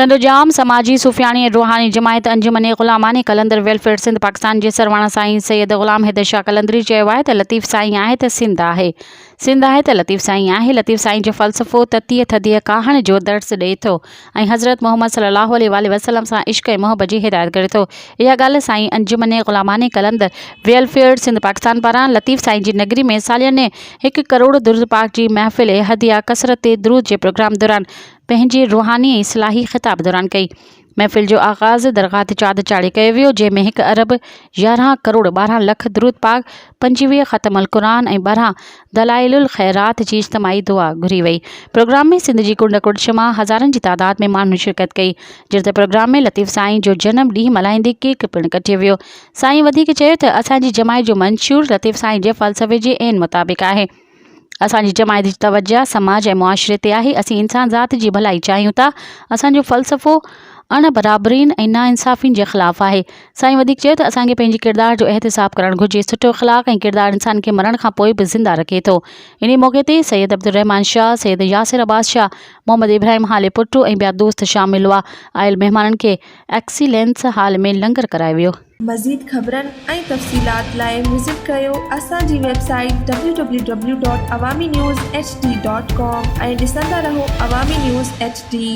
ٽنڊوڄام، سماجي، صوفياڻي ۽ روحاني جماعت انجمن غلامان قلندر ويلفيئر سنڌ پاڪستان جي سرواڻ سائين سيد غلام حيدر شاهه قلندري چيو آهي ته لطيف سائين آهي ته سنڌ آهي، سنڌ آهي ته لطيف سائين آهي، لطيف سائين جو فلسفو تتيء ٿڌيء ڪاهڻ جو درس ڏئي ٿو ۽ حضرت محمد صلي الله عليه واٰله وسلم سان عشق ۽ محبت جي هدايت ڪري ٿو. اها ڳالهه سائين انجمن غلامان قلندر ويلفيئر سنڌ پاڪستان پاران لطيف سائين جي نگري ۾ سالياني هڪ ڪروڙ درود پاڪ جي محفل هديه ڪثرت درود جي پروگرام دوران پنهنجي روحاني ۽ اصلاحي خطاب دوران ڪئي. محفل جو آغاز درگاهه تي چادر چاڙهي ڪيو ويو، جنهن ۾ هڪ ارب 11 ڪروڙ 12 لک درود پاڪ، 25 ختم القرآن ۽ 12 دلائل الخيرات جي اجتماعي دعا گهري وئي. پروگرام ۾ سنڌ جي ڪنڊ ڪڙڇ مان هزارن جي تعداد ۾ ماڻهن شرڪت ڪئي، جڏهن ته پروگرام ۾ لطيف سائين جو جنم ڏينهن ملهائيندي ڪيڪ پڻ ڪٽيو ويو. سائين وڌيڪ چيو ته اسان جي جماعت جو منشور لطيف سائين جي فلسفي جي عين مطابق آهي. اسان جي جماعت جي توجه سماج ۽ معاشري تي آهي، اسين انسان ذات جي ڀلائي چاهيون ٿا، اسان جو فلسفو اڻ برابرين ۽ ناانصافين جي خلاف آهي. سائين وڌيڪ چيو ته اسان کي پنهنجي ڪردار جو احتساب ڪرڻ گهرجي، سٺو اخلاق ۽ ڪردار انسان کي مرڻ کان پوء به زنده رکي ٿو. انهي موقعي تي سيد عبدالرحمان شاهه، سيد ياسر عباس شاهه، محمد ابراهيم هالي پٽو ۽ ٻيا دوست شامل هئا. آيل مهمانن کي ايڪسيلينس هال ۾ لنگر ڪرايو ويو. مزيد خبرن ۽ تفصيلات لاء وزٽ ڪريو اسان جي website W W W dot Awami news H D dot com ۽ ڏسندا رهو عوامي نيوز ايڇ ڊي.